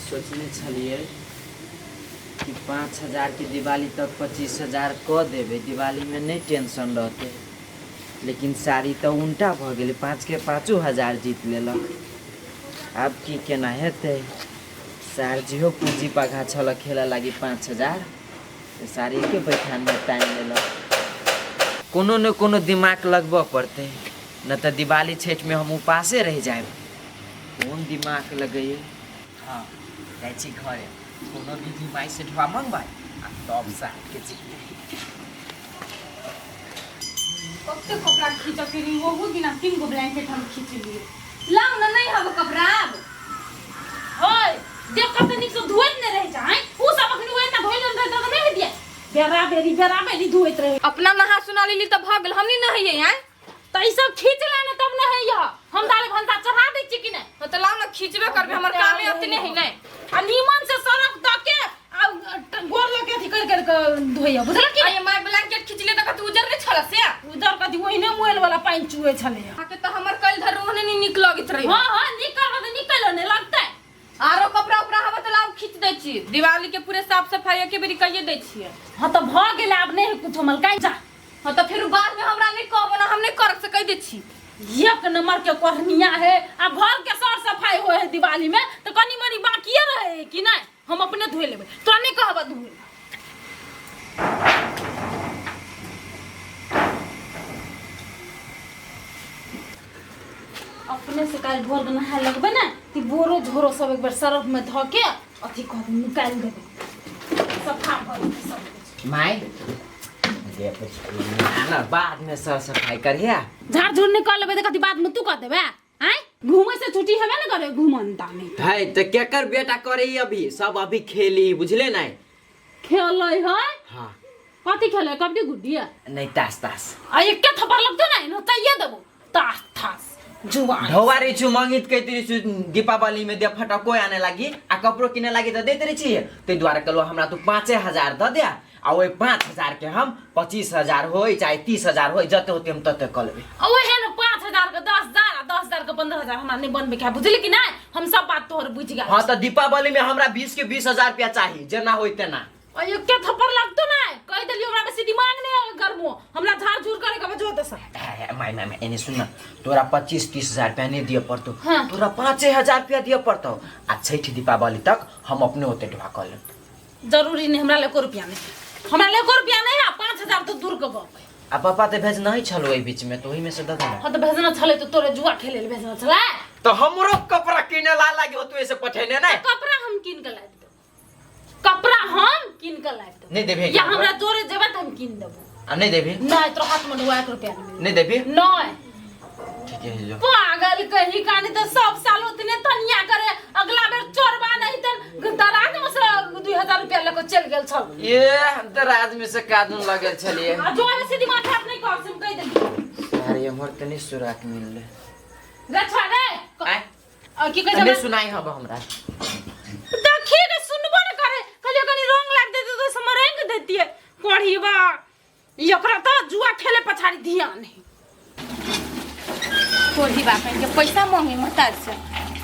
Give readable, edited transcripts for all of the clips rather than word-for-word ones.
सोचने छलियै कि 5,000के दिवाली तक 25,000 कऽ देबै, दिवालीमे नहि टेंशन रहतै। लेकिन साड़ी तऽ उल्टा भऽ गेलै, 5 के 5,000 जीत लेलक। आब की केना हेतै? सार जेहो पूँजी पघा छल खेलऽ लागी 5,000, तऽ साड़ी एके बैठानमे तानि लेलक। कोनो ने कोनो दिमाग लगबऽ पड़तै, नहि तऽ दिवाली छठिमे हम उपासे रहि जायब। कोन दिमाग लगैए? हँ, जाइ छी घरे, कोनो विधि माइ से ढुआ मंगबै आ तब साहबके जीतबै। कते कपड़ा खींचऽ के रही ओहू दिना, 3 गो ब्लैंकेट हम खींच लिए। लाउ ने, नहीं हब कपड़ा आब। ओए देख, कते नीक से धोइत नहि रहै छै। आँय, उ सब अखनी ओहिना धोइल रहै तऽ नहि हेतियै। बेरा बेरी बेरा बेरी धोइत रहै। अपना नहा सुना लेली तऽ भऽ गेल, हम नहीं नहैयै। आँय, तऽ ई सब खींच ले ने, तब ने होइए। हम दाल भनसा चढ़ा दै छियै कि नहि? हाँ, तऽ लाउ ने, खींचबे करबै, हमर कामे ओतने है नहि। आ नीमन से सरफ दऽ के आ गोर लऽ के अथी कर कर के धोइए, बुझलक कि? आये माय, ब्लैंकेट खींचले तऽ कथी उजर नहि छल से? उजर कथी, ओहिने मोबाइल वाला पानि चुए छलै। अहाँके तऽ हमर कल धर ओहने नहि नीक लगैत रहे। हाँ, नीक करबै तऽ नीक कैलो नहि लगतै। आरो कपड़ा उपड़ा हवा तऽ लाउ, खींच दै छी। दिवाली के पूरे साफ सफाई एके बेरी कहिए दै छियै। हाँ, तऽ भऽ गेलै, आब नहि कुछो मलकाइ जा। हाँ, तऽ फेर बाद में हमरा नहीं कहबो ना, हम नहीं करब से कह दै छी। एक नंबर के कोहनिया है। आ घर के सर सफाई होए है दिवाली में तऽ कनी मनी बाकिए रहे है कि नहीं? हम अपने धोए लेबै, तोरा नहीं कहब धोए। अपने से काल्हि भोर के नहाय लगबै ने तऽ बोरो झोरो सब एक बेर सरफ में धऽ के अथी कऽ देबै, निकालि देबै, सफा भऽ जेतै सब कुछ। माय दे, ना बाद में सर सफाई करिया। झाड़ झूड़ नहीं कर लेबै तऽ कथी बाद में तू कर देबै? आँय, घूमे से छुट्टी हेबे ने करे, घुमनता नहीं। है तो केकर बेटा करे अभी सब अभी खेली, बुझले नहीं? खेलै है? हाँ। कथी खेलै, कबड्डी गुड्डी? नहीं, तास तास। आ एके थप्पड़ लगतौ ने, नचाइए देबो। तास थास जुआ। ढौवा रही छु, मंगित कहते रही छु दीपावली में दे फटको आने लागी आ कपड़ो किने लागी तऽ दैत रही छी। ताहि दुआरे कहलहुँ, हमरा तू 5,000 दऽ दे आ ओहि 5,000 के हम 25,000 होय चाहे 30,000 होय, जते होते हम तते कऽ लेबै। ओहे ने, 5,000 के 10,000 आ 10,000 के 15,000 हमरा नहीं बनबे के है, बुझली कि नहीं? हम सब बात तोहर बुझि गेल। हाँ, तऽ दीपावली में हमरा 20 के 20,000 रुपया चाही, जेना होय तेना। आ एके थप्पड़ लगतो ना, कह देलियो, हमरा बेसी दिमाग नहीं गर्मो, हमरा झाड़ झूड़ करे के बजो तो सब। ए, माय माय माय, एने सुन न, तोरा 25-30 हजार रुपया नहीं दिए पड़तो। हाँ। तोरा 5,000 रुपया दिए पड़तो आ छठ दीपावली तक हम अपने ओते ढुआ कऽ लेब। जरूरी नहीं, हमरा एको रुपया नहीं, हमरा एको रुपया नहीं है। 5,000 तो दूर के गप है। आ पापा तऽ भेज नहीं छलो एहि बीच में, तो ओही में से दऽ देना। हाँ, तो भेजना छले तो तोरे जुआ खेले ले भेजना छले? तो हमरो कपड़ा किने ला लागी हो, तू ऐसे पठेने नहीं। कपड़ा हम कीन के लाबि देबो, कपड़ा हम कीन के लाबि देबो। नहीं देबे? या हमरा जोरे जेबे तऽ हम कीन देबो। आ नहीं देबी? नहीं, तोरा हाथ में ढुआ एक रुपया नहीं मिलतौ। नहीं देबी? नहीं। ठीक है, जो। पागल कही कानी, तो सब साल उतने तनिया करे। अगला बेर चोरबा नहीं त दराज में से 2,000 रुपया लेके चल गेल छल। ये दराज में से कादून लगल छलिए। आ जो है सीधी माथा हाथ नहीं कर, से हम कह देली। अरे, हमर तनी सुराक मिलले। रे छोड़ रे। आय। आ, की कहै नहीं छै? सुनाई हब हमरा। देखिए के सुनबो न करे। कहलिए कनी रंग लाग देते तो समर रंग देतिए। कोढ़ीबा एकरा तो जुआ खेले पछाड़ी ध्यान है। कोढ़ी बा के पैसा मांगे महताज से,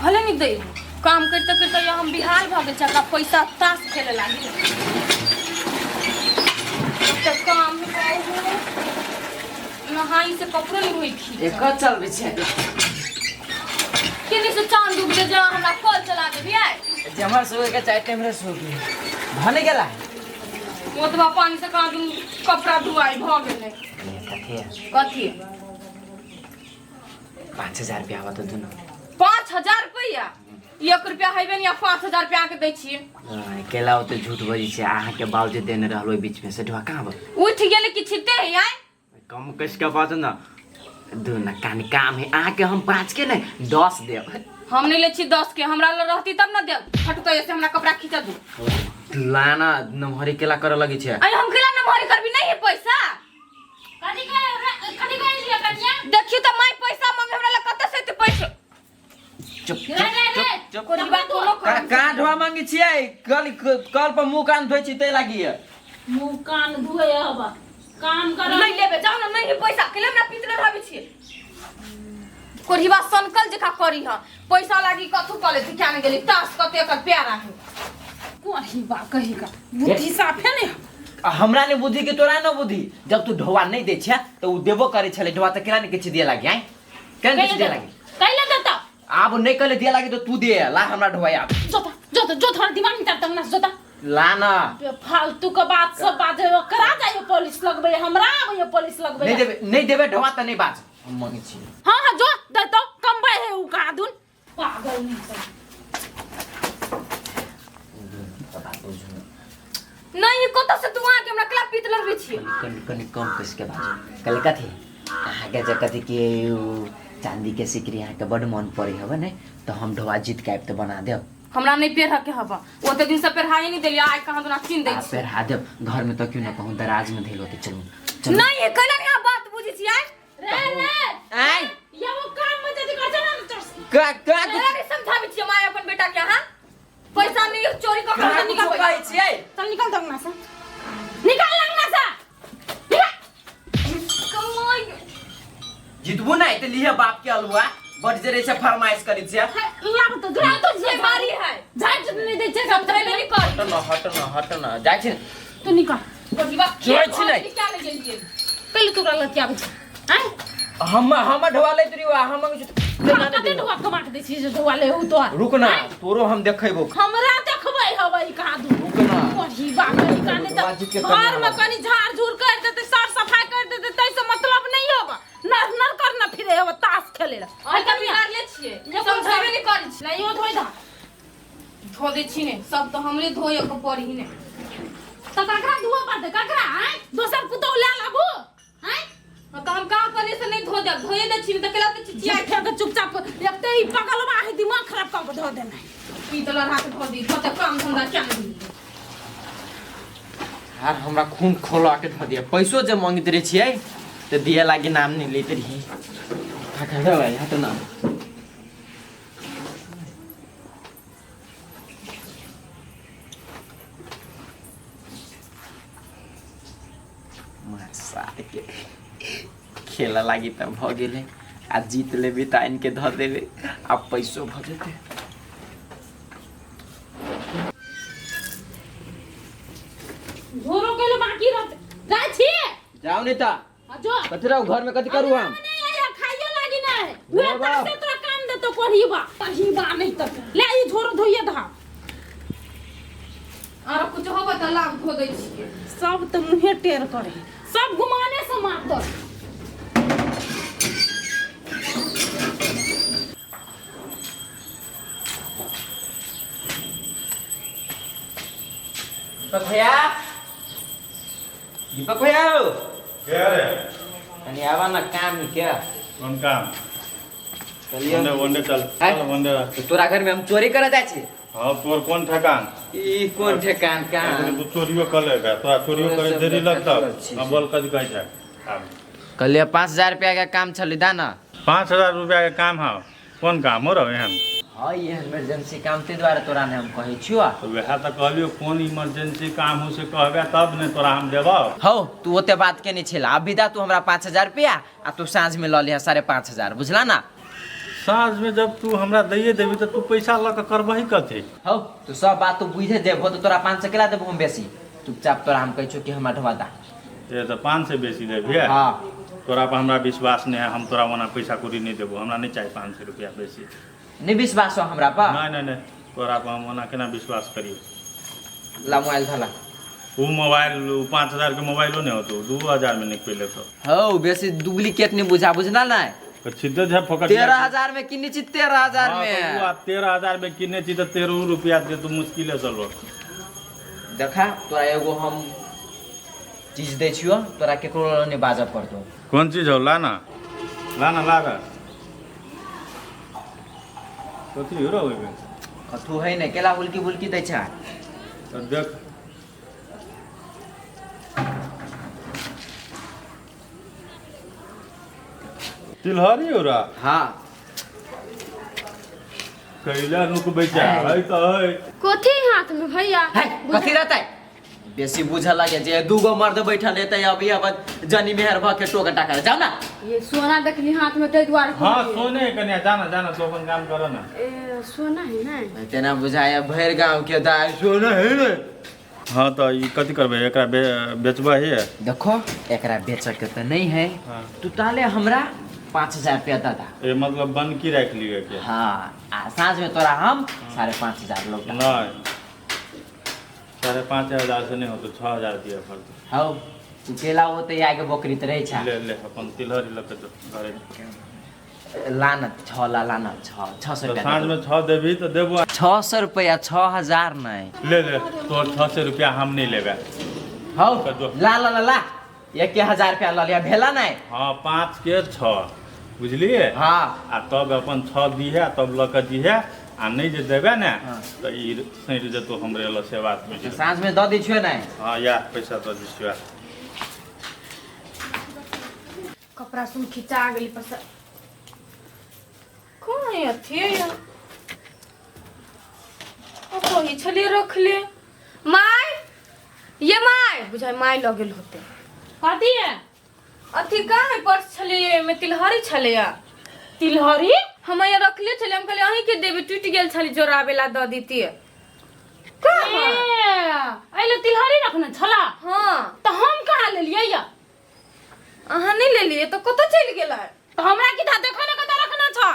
भले नहीं दे। काम करते करते यहाँ हम बिहार भऽ गेल छै, पैसा ताश खेले लागी तऽ काम नहाई से कपड़ो नहीं होई खी। एक चल बिछे। केने से चांद डूब जे, हमरा कल चला देबी आइ। जमर सोए के चाहे तेमरे सो गई भने गेला। ओतबा पानी से कहाँ दुनू कपड़ा धुआई भऽ गेलै। कथी? कथी? 5,000 रुपया आवा तो दुनू। 5,000 रुपया? एक रुपया हेबे नहीं आ 5,000 रुपया के दै छियै? केला ओते झूठ बजै छै। अहाँके बाबू जे देने रहल ओहि बीच में से ढुआ कहाँ बा? उठि गेलै कि छिते है आइ? कम कस के बात न दू न, कान काम है। अहाँके हम 5 के नहीं, 10 देब। हम नहीं ले छी 10 के, हमरा लग रहती तब न देब। फटको से हमरा कपड़ा खींचा दू। लाना, नमहरी केला करे लगी छै। अरे, हम केला नमहरी करबी? नहीं है पैसा। कथी कहे, कथी कहे लिया कनिया? देखियो त माय पैसा मांगे, हमरा लग कतऽ से एते पैसा? चुप। रे रे रे। चुप चुप। कोई बात कोनो का कहाँ ढोआ मांगे छियै? कल कल पर मुंह कान धोइ छी तै लागी। मुंह कान धोए अब काम कर। नहीं लेबे, जाओ ना, नहीं है पैसा। केला हमरा पीत रहबे छियै? कोढ़ीबा सनकल जका करी ह, पैसा लागी कथू कले थी, क्या नहीं गेली ताश कते एकर प्यारा है। कोही बा कही का बुद्धि साफे नहीं। आ हमरा ने बुद्धि के तोरा न बुद्धि। जब तू ढोआ नहीं दे छे तो उ देबो करे छले ढोआ त केना ने किछु दिए लागी आय, केना ने किछु दिए लागी? कैले देता? आब नहीं कहले दिए लागी तो तू दे ला हमरा ढोआ आब। जोता जोता जो थोड़ा दिमाग निकाल तंगना से जोता ला ना। फालतू के बात सब बाजे करा जाइयो पुलिस लगबे हमरा आबे पुलिस लगबे। नहीं देबे, नहीं देबे ढोआ त नहीं बाज हम मांगे छी। हां हां जो देतो कमबै है उ कादुन पागल नहीं सब। नहीं ये कत से तू आके हमरा क्लब पीत लगबै छी। कनि कनि कम कस के बाजू। कल कथी अहाँके जे कथी के चांदी के सिकरी अहाँके बड मन पड़े हवे ने, तो हम ढोआ जीत के आबि तऽ बना देब। हमरा नहीं पेरह के हवा, ओते दिन से पेरहाए नहीं देलियै, आइ कहाँ दुना कीन दै आ छी। पेरहा देब घर में तो क्यों ना कहूँ दराज में धैल होते। चलू चलू। नहीं ये कैला नहीं बात बुझै छी आइ रे रे आय या वो काम में जदी कर ना चल का का कैला नहीं समझाबै छी माय अपन बेटा के। हां पैसा नहीं चोरी क का के कुछो निकाल कहै छियै? चल निकाल दंगना से, निकाल दंगना से, निकाल। कमाई जितबू नहीं तऽ लिहे बाप के अलुआ बड जे रहै छै फरमाइश करै छियै। लाब तो दुरा तो जे मारी है जाय नहीं दै छै सब समझेबे नहीं कर। हट न हट न हट न जाइ छी ने। तू निकाल बगिवा जाइ छी नै। क्या ले गेलियै पहले तोरा लग के आबै छी आय। हम हम ढोआ लैत रहियो आ हम मंगै छी केना कते नहि देबो? ढोआ कमा के दै छी जे ढोआ ले उ तो रुक ना तोरो हम देखैबो। हमरा देखबै हबै कहाँ दू रुक ना। पढ़ी बा कहीं काने ढोआ जीत के त कनी घर में आबऽ। कनी झाड़ झूड़ कर देते साफ सफाई कर देते तै से मतलब नहीं होगा। नर नर करना फिरे होगा ताश खेले ला। आइ त बिगाड़ले छियै, समझेबे नहीं करै छी। नहीं धोइ दा धो दै छी ने सब तो हमरे धोए के पड़ी ने। त ककरा धोए पड़तै ककरा आय? दोसर पुतोह ले लाबू आय? तो हम का करे से नहीं धो देब, धोए दै छी ने त केला त चिचिया चिचिया के चुपचाप एक त ई पगलवा है दिमाग खराब क के धो देना। पीत लड़ा के धो दी कते काम धंधा क्या नहीं। यार हमरा खून खोला के धऽ दिया। पैसो जे मांगैत रहै छियै तऽ दिए लागी नाम नहीं लैत रही। भाई हट ना। मार के खेला लागी तऽ भऽ गेलै आ जीत लेबै तऽ आनि के धऽ देबै आ पैसो भऽ जेतै। झोरो केले बाकी रहते जाइ छी। जाउ नहीं तऽ आ जो कथी रहू घर में कथी करू हम? नहीं आया खाइयो लागी नहीं उहे बाबा। तासे तोरा काम देतो कोढ़ीबा पढ़ीबा नहीं त ले ई झोरो धोइए धा। आरो कुछ होबे त लाभ धो दै छियै। सब त मुहे टेर करे सब घुमाने से मारतो। दीपक भैया, दीपक भैया के रे? कनी आवा ना काम ही क्या? कोन काम? चलिए ओंडे ओंडे चल हैं? चल ओंडे। तो तोरा घर में हम चोरी करे जाइ छी? हाँ तोर कोन ठेकान? ई कोन ठेकान एखन काम? तू चोरियो कर लेगा, तोरा चोरियो तोरा करे सब देरी देखा लगतौ। चलल छी। हम बोल कथी कहै छै? आब कहलिए 5000 रुपया के काम छलै दा ना। 5000 रुपया के काम हौ? कोन काम हो रौ एहन? हाँ ये इमरजेंसी काम ते द्वारा तोरा ने हम कहै छियो। तो वएह तऽ कहलियो कोन इमरजेंसी काम हो से कहबे तब ने तोरा हम देबौ। हौ तू ओते बात के नहीं छेला। अभी दा तू हमरा 5000 रुपया आ तू साँझ में लऽ लिहा 5500 बुझला ना? साँझ में जब तू हमरा दैये देबी तऽ तू पैसा लऽ कऽ करबही कथी? हौ तू सब बात तू बुझे देबहो तऽ तोरा 500 केला देबहो हम बेसी। चुपचाप तोरा हम कहै छियो कि हमरा ढोआ दा। ए तऽ 500 बेसी देबही? हाँ। तोरा पर हमरा विश्वास नहीं है, हम तोरा ओना पैसा कौड़ी नहीं देबो, हमरा नहीं चाही 500 रुपया बेसी। नहीं विश्वास हो हमरा पर? नहीं नहीं नहीं तोरा पर हम ओना केना विश्वास करियो? ला मोबाइल धला। उ मोबाइल उ 5000 के मोबाइलो नहीं होतो, 2000 में निकल लेतो। हौ बेसी डुप्लीकेट नहीं बुझा बुझना नहीं। तो छिद्दे छै फोकट। 13000 में किन्ने छी 13000 हाँ, में। तो उ आब 13000 में किन्ने छी तऽ 13 रुपया दे तो मुश्किले से लो। देखा तोरा एगो हम चीज दै छियो तोरा केकरो नहीं बाजऽ पड़तो। कोन चीज हो? ला ना ला ना ला ना। कथी हो रौ ओहिमे? कथू है नहीं केला हुलकी बुलकी दै छै। तऽ देख तिलहरी हो रहा। हाँ कैला नुकबै छै है तऽ है। कथी हाथ में भैया? है कथी रहतै? बेसी बुझल लगे जे दूगो मर्द बैठल हेतै अभी अब जनी मेहर भऽ के टोक टाका जाउ ना। ये सोना देखली हाथ में ताहि दुआरे। हाँ, सोने है कन्या, जाना जाना, तू अपन काम करो ना। ए, सोना है ना। तेना बुझाया भरि गाँव के दाय सोना है ने। हाँ, तो ई कथी करबै? एकरा बेचबै है? देखो, एकरा बेचऽ के तऽ नहीं है। हाँ। तू ताले हमरा 5000 रुपया दऽ दा। ए मतलब बनकी राखि लिअ के? हाँ, आ साँझ में तोरा हम 5500 लौटा। नहीं, 5500 से नहीं होतो, 6000 दिअ पड़तौ। हौ, तू केला ओते आगे बकरीत रहै छा। ले ले, अपन तिलहरी लऽ के जो घरे। लाना छह ला, लाना छह छह सौ तऽ रुपया। साँझ में 6 देबही तऽ देबो। 600 रुपया, 6000 नहीं। ले ले, तोहर 600 रुपया हम नहीं लेबै। हौ। कर दो। ला ला ला ला, 1000 रुपया लऽ लिया, भेला नहीं? हाँ, 5 के 6, बुझलिए? हाँ। आ तब अपन 6 दिहे, तब लऽ के दिहे, आ नहि जे देबै ने हाँ। तऽ ई सैट जेतौ हमरे लग, से बात बुझि। साँझ में दऽ दै छियो नहीं? हाँ, या पैसा दऽ दै छियौ। कपड़ा सुन खिंचा गेली पसा कौन है अथी है कहीं छलिए रखले। माय, ये माय, बुझाय माय लग गेल होते। कथी है? अथी का है, पर्स छलिए, में तिलहरी छलिए। तिलहरी? हम यहाँ रखले छलिए, हम कहलिए अहीं के देबे, टूटि गेल छली, जोड़ाबे ला दऽ दीतिए। ए, एहिले तिलहरी रखने छला? हाँ। तऽ हम कहाँ लेलियै या? अहाँ नहीं लेलिए तऽ कतऽ चलि गेलै? तऽ हमरा की था? देखो ने कतऽ रखने छ।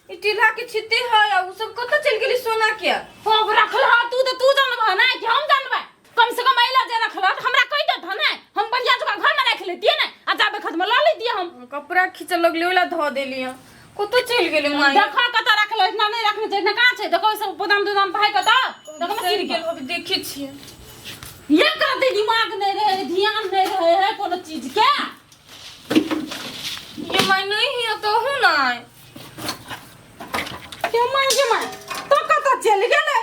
ई टीला के छिते है, आ उ सब कतऽ चलि गेली सोना के? अब रखल ह तू तऽ तू जानबह ने कि हम जानबै? कम से कम अइला जे रखल तऽ हमरा कहि देत ने, हम बढ़िया जकाँ घर में राखि लेतियै ने, आ जाबे खत में लऽ लेतियै हम। कपड़ा खींचऽ लगले, ओला धऽ देलिए, कतऽ चलि गेलै माय? देखो कतऽ रखल, इतना नहीं रखने छै, इतना कहाँ छै? देखो, सब गोदाम तोदाम भाई कतऽ देखो ने। सड़ि सिर गेल होबे, देखै छियै। ये करते दिमाग नहीं रहे, ध्यान नहीं रहे है कोनो चीज के। ये माय, नहीं है तो हूँ नहीं। के माय, के माय, तो कतऽ चलि गेलै?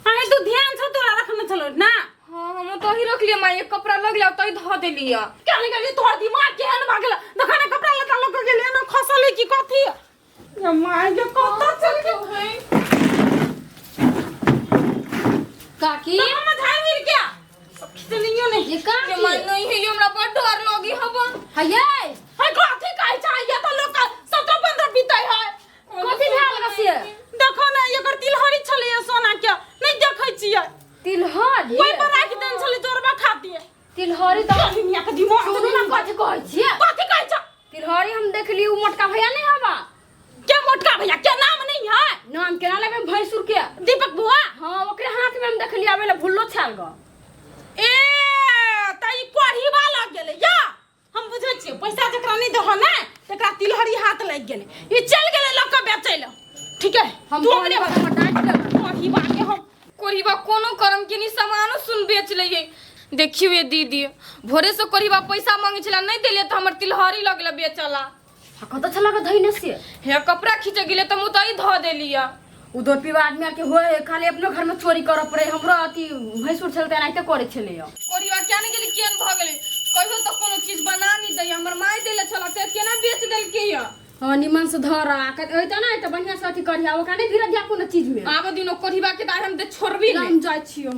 अरे तू ध्यान छौ तोरा रखने छलो ना? हाँ, हम तो ही रख लिया माय, एक कपड़ा लग लिया तो ही धऽ देलिए। क्या निकल, तोहर दिमाग केहन भऽ गेल? देखा ने, कपड़ा लत्ता लऽ के गेलै ना, खसल है कि कथी? ये माय, ये कतऽ चलि गेल? काकी। तो हम झाड़ मिल क्या खिचलियो नहीं। ये का ये माय नहीं है, ये हमरा बड़ डर लगी हबा। हये है, कथी कहै छै? ये तो लोग 17 15 बीतै है। कथी भेल ग से? देखो ने, एकर तिलहरी छलैए सोना के, नहीं देखै छियै? तिलहरी? ओहि पर राखि देने छलै जोड़बा खातिर। तिलहरी तऽ दुनिया के दिमाग। सुनू ना, कथी कहै छियै? कथी कहै छ? तिलहरी हम देखली, उ मोटका भैया नहीं हबा? के मोटका भैया के नाम नहीं है? नाम केना लेबै भैंसुर के? दीपक बुआ। हाँ, ओकरे हाथ में हम देखली आबे ला, भुल्लो छाल ग। ए त ई कोढ़ीबा लग गेलै या। हम बुझै छियै, पैसा जकरा नहीं दहो ने तकरा तिलहरी हाथ लागि गेलै। ई चलि गेलै लऽ कऽ बेचै लए। ठीक है। हम तू कहलियै अपने हमर डाँटि देलक। कोढ़ीबा के हम कोढ़ीबा कोनो करम के नहीं, सामानो सुन बेच लइए। देखियो ये दीदी, भोरे से कोढ़ीबा पैसा मांगे छला, नहीं देलिए तऽ हमर तिलहरी लगल बेचला। आ कतऽ छलक धैने से? हे, कपड़ा खींचे गेलै तऽ मुँह तऽ धऽ देलिए। उ दो पीवा आदमी आर के होय है, खाली अपनो घर में चोरी करऽ पड़े। हमरो अथी भैंसुर छल तऽ एनाहिते करै छलैया। कोढ़ीबा क्या नहीं गेली, केहन भऽ गेलै? कहियो तऽ कोनो चीज बना नहीं दैया। हमर माय देले छला तऽ केना बेच देलकै या? हाँ, निमन से धर आ अइतऽ ने तऽ बढ़िआँ से अथी करिहा, ओकरा नहि भिड़ऽ दिया कोनो चीज में। आबे दिनो कोढ़ीबा के तऽ हम दे छोड़बी ना। नहीं। हम जाइ छियौ।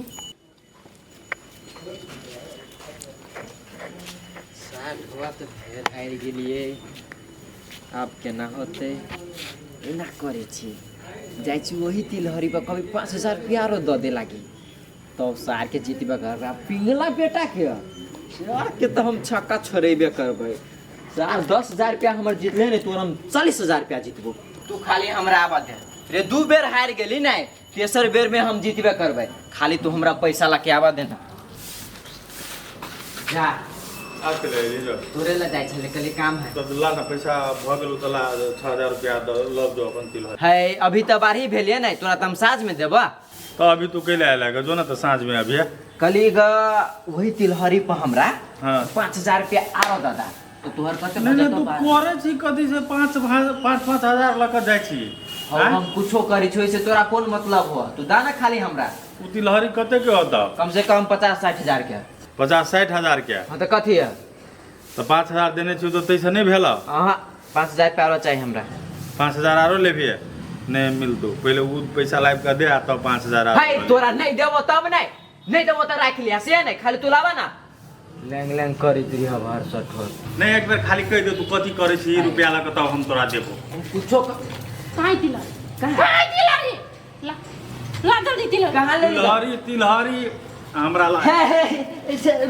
साग हुआ तऽ फेर हारि गेलियै। आब केना होतै? एना करै छी, जाइ छी ओही तिलहरी पर, कभी 5000 रुपया आरो दऽ दे लागी, तब सारके जीतबे करबै। आ पिंगला बेटाके सारके तऽ हम छक्का छोड़ेबे करबै। सार 10,000 रुपया हमर जीतले ने, तोर हम 40,000 रुपया जीतबो। तू खाली हमरा आबऽ दे रे। दू बेर हारि गेली ने, तेसर बेर में हम जीतबे करबै। खाली तू हमरा पैसा ला के आबऽ दे ना, जा। आब के ले जो। तोरे ला जाइ छलै, कहली काम है। तब ला ना, पैसा भऽ गेलौ तऽ ला, 6000 रुपया दऽ लऽ जो अपन तिलहरी। है, अभी तऽ बारही भेलियै ने, तोरा तऽ हम साँझ में देबऽ। तऽ अभी तू कैले आयल है? जो ना तऽ साँझ में अभी। कहली ग, वही तिलहरी पर हमरा 5000 रुपया आरो दादा, तो तोहर कते नहीं नहीं, बचत तू बा? करे छी कथी से पाँच पाँच हजार लऽ कऽ जाइ छी? हौ, आँय? हम कुछो करी छी से तोरा कोन मतलब हो? तू दा ना खाली हमरा। उ तिलहरी कते के होता? कम से कम 50-60 हजार के। 50-60 हजार के? हाँ, तऽ कथी है? तऽ 5000 देने छी तऽ ताहिसँ नहि भेल? अहाँ 5000 रुपया आरो चाही हमरा। 5000 आरो लेबिहे? नहि मिलतौ, पहिले उ पैसा लाबि कऽ दे आ तब 5000 आरो। है, तोरा नहीं देबो तब नहीं। नहि देबो तऽ राखि लिया से नहि खाली तू लाबा ना लैंग लैंग करैत रही भर सठोर। नहि, एक बेर खाली कहि दे तू कथी करै छी रुपया लऽ कऽ, तब हम तोरा देबो। हम कुछो काहे तिलहरी, काहे तिलहरी? ला ला जल्दी तिलहरी। कहाँ ले ली? तिलहरी, तिलहरी हमरा ला। हे हे हे,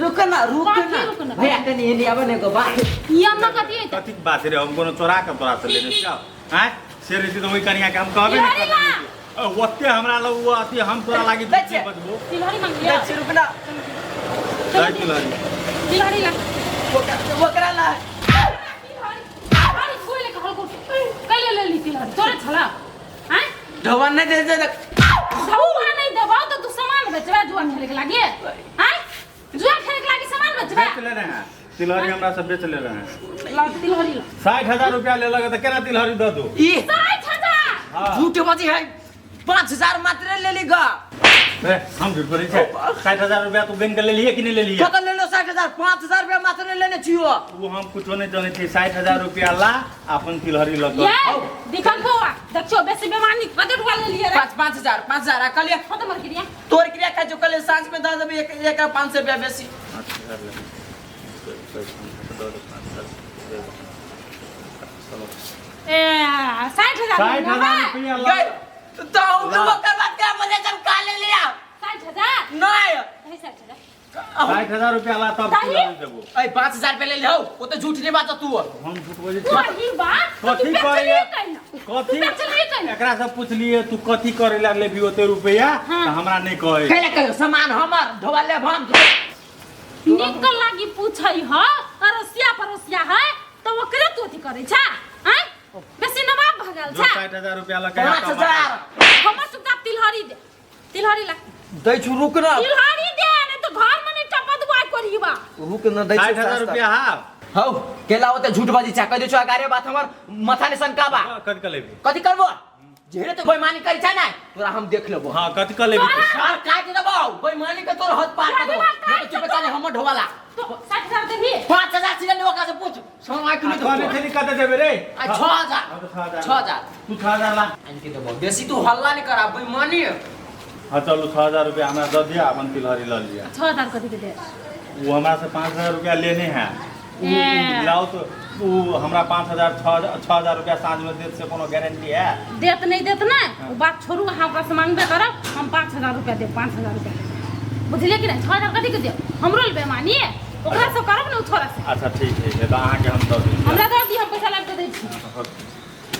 रुक ना, रुक कथी ना। रुक ना? भैया, कनी एनी आबे ने एगो बात। ई अम्मा कथी है? कथी बात रे? हम कोनो चोरा के तोरा से लेने छियौ? आँय, से रहितै तऽ ओहि कनिया के हम कहबे नहि तिलहरी ला। करतियै। ओते हमरा लग ओ अथी, हम तोरा लागी दै छियै। बजबो। तिलहरी मांग लिया। दै छी, रुक ना। दै तिलहरी। तिलहरी ला। ओकरा ला। तिलहरी छुए ले कहल को कैले ले ली तिलहरी? तोरे छला हैं? ढवन नहि दे दे। धौआ नहीं देबौ तो तू सामान बेचबे जुआ खेले के लागी हैं? जुआ खेले के लागी सामान बेचबे? बेच ले रहे हैं तिलहरी, हमरा सब बेच ले रहे हैं। ला तिलहरी ला। 60,000 रुपया ले लगे तऽ केना तिलहरी दऽ दू? ई 60,000? हाँ। झूठ बजी है, 5,000 मात्र ले ली गा। ए, हम झूठ बोलै छै? 60,000 रुपया तू गिन के लेलियै कि नहि लेलियै? कतऽ लेलो 60,000? 5,000 रुपया मात्र लेने छियो। ओ हम कुछो नहि जानै छी। 60,000 रुपया ला, अपन तिलहरी लऽ ये कऽ। दीपक बौआ, देखियो बेसी बेमानी कते रुपया ले लिए रे? पाँच, 5,000, 5,000 आ कहलिए। खत्म कर क्रिया। तोर क्रिया खाइ छौ। कहलिए साँझ में दऽ देबै एक एक 500 रुपया बेसी। ए, 60,000? 60,000 रुपया ला। गई तो हम तो ओकर बात क्या बोले जब का ले लिया? 60,000। नहीं। नहीं, 60,000। 60,000 रुपया ला, तब सही? तिलहरी देबो। ऐ, 5,000 रुपया ले लियो, ओ तो झूठ नहीं बात तू। हम झूठ बजै छी? वही बात तो तू कथी बेचलिए करैया? कहिना? कथी? तू बेचलिए कहिना? एकरा से पुछलिए तू कथी करे ला लेबी ओते रुपया, हाँ। तऽ हमरा नहि कहै। कैला कहियो सामान हमर ढोवा लेब हम। निक लागी पूछै ह, अड़ोसिया पड़ोसिया है तो ओकरे तू अथी करै छा हैं? बेसी नवाब भऽ गेल जो छा। 60,000 रुपया लऽ के 5,000। हमर चुपचाप तिलहरी दे, तिलहरी ला। दै छु, रुक ना। तिलहरी दे, नहीं तो घर में नहीं टपा दुआ करीबा। रुक न, दै छु। 60,000 रुपया हाफ। हौ, केला ओते झूठ बाजी चा? कह दै छु अगारे बात, हमर माथा ने सनका बा। कथी कऽ लेबी? कथी करबो? जेहरे तो बेईमानी करी छै ना, तोरा हम देख लेबो। हाँ, कथी कऽ लेबी तू? सार काट देबो, बेईमानी के तोर हद पार कर देबो। काट नहीं तो चुपे चाले हमर ढोवाला। तो 60,000 देबी? 5,000 सीधा ले, ओकरा से पूछ समय के। कहने छली कते देबे रे? आ, 6,000। हाँ, तऽ 6,000। 6,000। तू 6,000 ला। आनि के देबो, बेसी तू हल्ला नहीं करा, बेईमानी। हाँ चलू, 6,000 रुपया हमरा दऽ दिअ, अपन तिलहरी लऽ लिअ। 6,000 कथी के दे? ओ हमरा से 5,000 रुपया लेने है उ। ए। लाओ तो उ हमरा 5,000, 6,000 रुपया साँझ में देत से कोनो गारंटी है? देत नहीं देत ना, वो बात छोड़ू, अहाँ ओकरा से मांगबे करब। हम 5,000 रुपया देब, 5,000 रुपया देब, बुझलियै कि नहीं? 6,000 कथी के देब? हमरो ले बेमानी है, ओकरा से करब ने, ओ छोरा से। अच्छा ठीक है, तऽ अहाँके हम दऽ देब। हमरा दऽ दी, हम पैसा लाबि कऽ दै छी।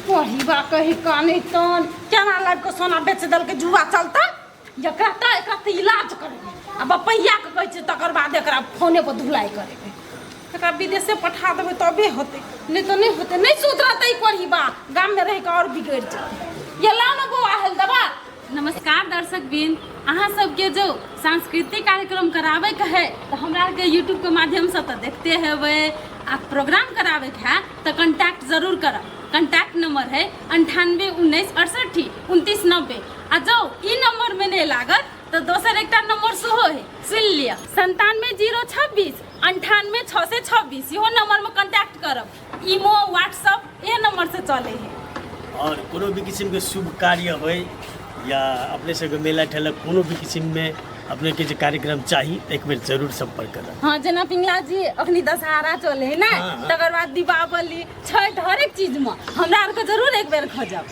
पढ़ी बा कही काने तन केना लाबि कऽ सोना बेच देलकै जुआ चलता। एकरा तऽ एकरा तऽ इलाज करेबै आ बपैया के कहै छै, तकर बाद एकरा फोने पर धुलाई करेबै, एकरा विदेशे पठा देबै तबे होतै, नहि तऽ नहि होतै। नहि सुधरतै ई पढ़ी बा, गाममे रहि कऽ आओर बिगड़ि जेतै। ये लाउ ने बौआ, हेल देबा। नमस्कार दर्शक बिन, अहाँ सबके जो सांस्कृतिक कार्यक्रम कराबैके है तऽ हमरा आरके यूट्यूबके माध्यमसँ तऽ देखते हेबै, आ प्रोग्राम कराबैके है तऽ कॉन्टैक्ट जरूर करब। कॉन्टैक्ट नंबर है 9819682990, आ जो ई नंबरमे नहि लागत तऽ दोसर एकटा नंबर सेहो है, सुनि लिअ, 97026 98626, इहो नंबरमे कॉन्टैक्ट करब। ईमो व्हाट्सअप इहे नंबरसँ चलै है। आओर कोनो भी किसिमके शुभ कार्य होइ या अपने सबके मेला ठेला, कोनो भी किसिममे अपनेके जे कार्यक्रम चाही तऽ एक बेर जरूर सम्पर्क करब। हाँ, जेना पिंगला जी, अखनी दशहरा चले है ने? हाँ, हाँ। तकर बाद दीपावली, छठ, हरेक चीजमे हमरा आरके जरूर एक बेर खोजब।